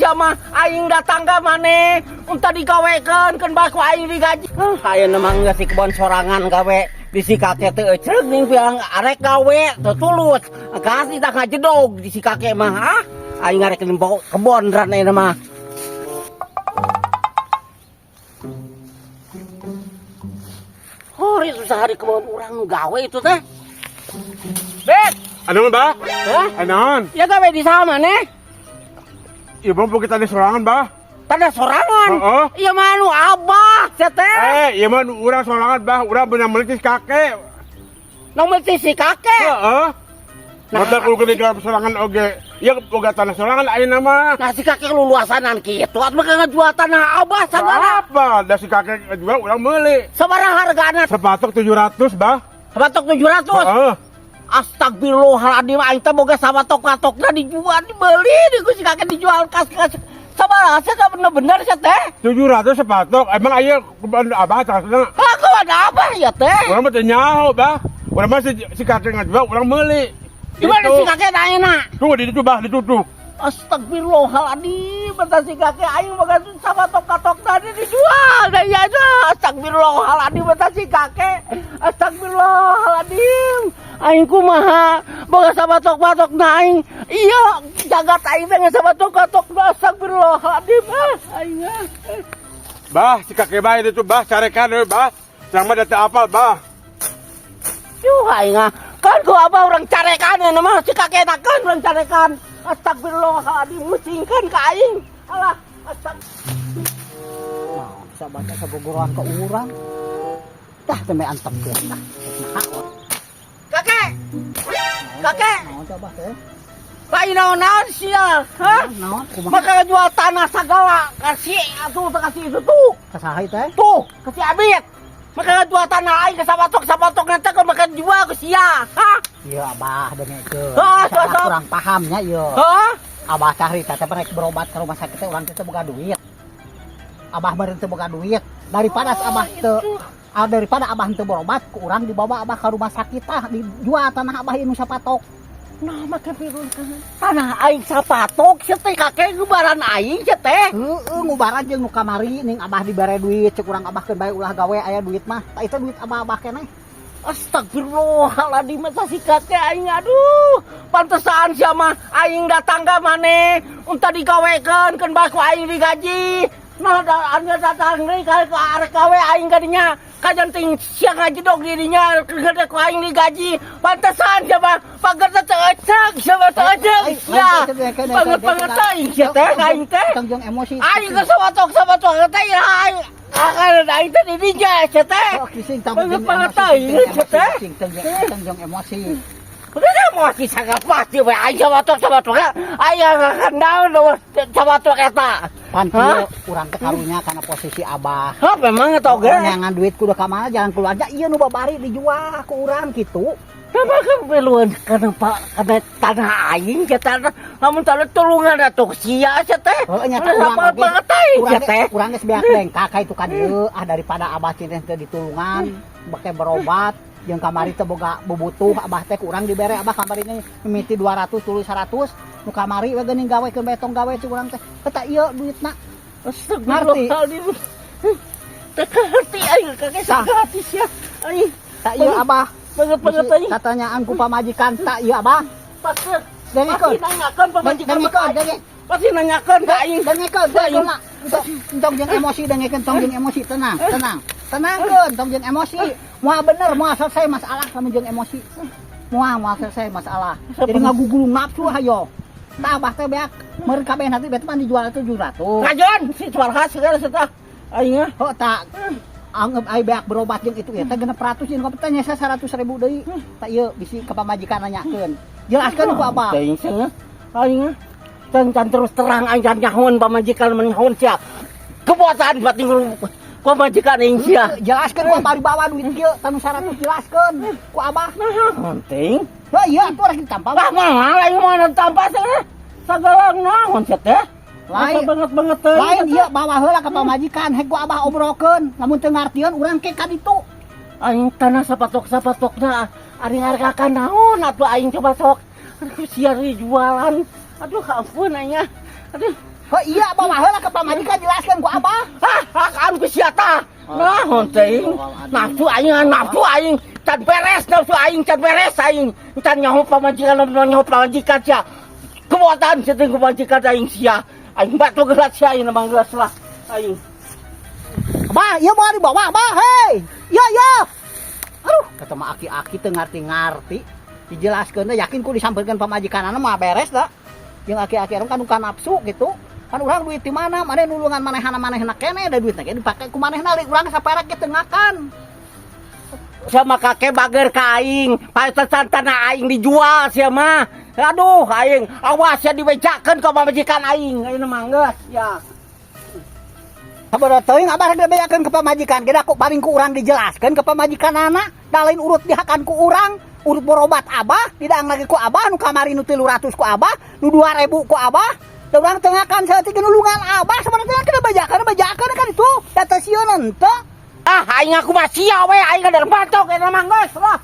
sia mah aing datang ka maneh entah digawekeun keun bae ku aing digaji. Ah, ayeuna mah geus di kebon sorangan gawe di si kakek teh eceuk ning bilang arek gawe teu tulus. Kasih tak ngajedog di si kakek mah, ah. Aing arek nempo kebon ran ayeuna mah. Hori susah hari kebon urang nu gawe itu teh. Bet. Anu bah? Hah? Anaon? Ya gawe di sama maneh? Ieu mah bukit tanah sorangan, bah. Tanah sorangan? Heeh. Iya mah anu abah, sia teh. Eh, ieu mah urang sorangan, bah. Urang beunang meuli ti si kakek. Nu meuli si kakek? Heeh. Nah. Mata kudu gede sorangan oge. Ieu boga tanah sorangan ayeuna mah. Nah si kakek luluasanan kitu atuh mah ngajual tanah abah sagala. Apa? Da si kakek ngajual urang meuli. Sabaraha hargana? Sepatok 700, bah. Sepatok 700? Heeh. Astagfirullahaladzim, aing teh boga sapatok-patokna dijual, dibeli, di ku si kakek dijual kas-kas. Sabaraha sih bener-bener sih teh? 700 sepatok, emang aya kebon abah tasna? Ah, kebon abah ya teh? Urang mah teu nyaho, bah. Urang mah si kakek ngajual, urang meuli. Di mana Gitu. si kakek ayeuna? Tuh di ditu, bah, di ditu tuh. Astagfirullahaladzim, bentar si kakek aing boga sapatok-patok tadi dijual. Da iya dah, astagfirullahaladzim, bentar si kakek. Astagfirullahaladzim. Aing kumaha boga sapatok-patok na aing. Iya, jagat aing teh ngan sapatok-patok na astagfirullahaladzim. Ah, aing ah. Bah, si kakek bae ditu, bah, carekan we, bah. Urang mah da teu apal, bah. Yuh, aing ah. Kan ku abah urang carekan ya mah si kakek kan urang carekan. Astagfirullahaladzim, musingkeun ka aing. Alah, astag. Nah, bisa baca sabogoran ke urang. Dah teh antepkeun dah. Nah, Kakek. Kakek. Naon coba teh? Lain naon-naon sia, hah? Naon kumaha? Maka jual tanah sagala kasih atuh teh kasih itu tuh. Kasaha teh? Tuh, kasih abit. Maka jual tanah aing ke sapatok-sapatok nanti kan maka jual ke sia, hah? Iya abah dengekeun. Hah, Abah sok. kurang pahamnya ieu. Hah? Abah carita teh pernah berobat ke rumah sakit teh urang teh boga duit. Abah meureun teu boga duit. Daripada abah teu ah, daripada abah teu berobat ku urang dibawa abah ke rumah sakit tah dijual tanah abah ieu nu sapatok. Nah, maka pirun tanah aing sapatok sia teh kakek ngubaran aing sia teh. Heeh, ngubaran jeung nu kamari ning abah dibere duit cek urang abah keun bae ulah gawe aya duit mah. Tah itu duit abah-abah keneh. Astagfirullahaladzim, masa si kakek aing aduh. Pantesan sia mah aing datang ka maneh entah digawekeun keun bae ku aing digaji. Nah, da, anu datang deui ka arek gawe aing ka dinya. Kajan ting sia ngajedog di dinya gede ku aing digaji. Pantesan sia mah pager teh teu ecek sia mah teu ecek sia. Banget-banget aing sia teh aing teh. Tong jeung emosi. Aing ke sapatok-sapatok teh ya aing. Akan aing teh di dinya sia teh. Oh, kising tong Banget jeung banget emosi, aing sia teh. Kising tong jeung emosi. Udah emosi sangat pasti we aing sapatok-sapatok aing akan naon sapatok eta. Pan Hah? kieu urang teh karunya kana posisi abah. Hah, memang eta oge. Neangan duit kudu ka mana jalan keluarga ieu nu babari dijual ku urang kitu. Kenapa keperluan karena pak karena tanah aing sia tanah lamun tanah tulungan atuh sia sia teh. Heuh nya teh urang oge. Banget aing Urang sia ge teh. urang geus beak bengkak ka itu ka dieu ah daripada abah cinten teu ditulungan bake berobat jeung kamari teh boga bubutuh abah teh ku urang dibere abah kamari ge mimiti 200 tuluy 100 nu kamari we geuning gawe keun bae tong gawe cik urang teh. Eta ieu duitna. Astagfirullahaladzim. Teu ngerti aing kakek sakati sia. Aing Tak ieu abah. banget banget aing. Katanyaan ku pamajikan tak ieu abah. Pasti Dengekeun. pasti nanyakeun pamajikan Dengekeun, denge. Pasti nanyakeun ka aing. Dengekeun, dengekeun lah. Tong jeung emosi dengekeun, tong jeung emosi, tenang, tenang. Tenangkeun, tong jeung emosi. Moal bener, moal selesai masalah lamun jeung emosi. Moal moal selesai masalah. Jadi ngagugulung nafsu hayo. Tah abah teh beak meureun kabeh nanti beak mah dijual 700. Ngajuan si suara segala setah. Aing ah. Oh tak anggap ai beak berobat jeung itu ya teh 600 jeung teh nyesa 100.000 deui. Tah ieu bisi ka pamajikan nanyakeun. Jelaskeun ku abah. Teuing cenah. Aing ah. Can can terus terang aing can nyahoan pamajikan menyahoan sia. Kepuasan batin pamajikan aing sia. Jelaskeun ku abah dibawa duit kieu tanu 100 jelaskeun ku abah. Nah, penting. Heuh iya atuh rek ditampa. Wah, mahal aing mah tampa cenah. Sagala naon sia teh? Lain. Banget banget teh. Lain ieu bawa heula ka pamajikan hek ku abah obrolkeun. Lamun teu ngartieun urang ke ka ditu. Aing tanah sapatok-sapatokna ari hargakan naon atuh aing coba sok. Aduh sia jualan. Aduh ampun aing. Aduh. Oh iya, bawa heula ke pamajikan, jelaskeun ku Abah. Ah, hakan ku sia tah. Naon teuing? Nafsu aing, nafsu aing can beres, nafsu aing can beres aing. Can nyaho pamajikan, nyaho pamajikan sia. Kebuatan sia teh pamajikan aing sia. Aing batu gelas sia aing mah geus lah. Aing. Abah, iya mau dibawa, Abah, hei. Iya, iya. Aduh, kata mah aki-aki teu ngarti-ngarti. Dijelaskeun teh yakin ku disampeurkeun pamajikanana mah beres da. Jeung aki-aki orang kan bukan nafsu gitu. Kan urang duit di mana? Maneh nulungan manehana manehna keneh da duitna ge dipake ku manehna, urang saperak ge teu ngakan. Sama kakek bager ka aing, pantesan tanah aing dijual sia mah. Aduh, aing awas ya dibejakeun ka pamajikan aing. Aing mah geus ya. Sabar teuing, Abah rek dibejakeun ke pamajikan ge da ku paling ku urang dijelaskeun ke pamajikanana, da lain urut dihakan ku urang, urut berobat Abah, didaang lagi ku Abah, nu kamari nu 300 ku Abah, nu 2000 ku Abah. Da urang teu ngakan saeutik nulungan Abah, sabarana teh bejakeun bejakeun kan itu, da teh sieun henteu. Ah, aing aku mah sia we, aing kada batok eta mah geus lah.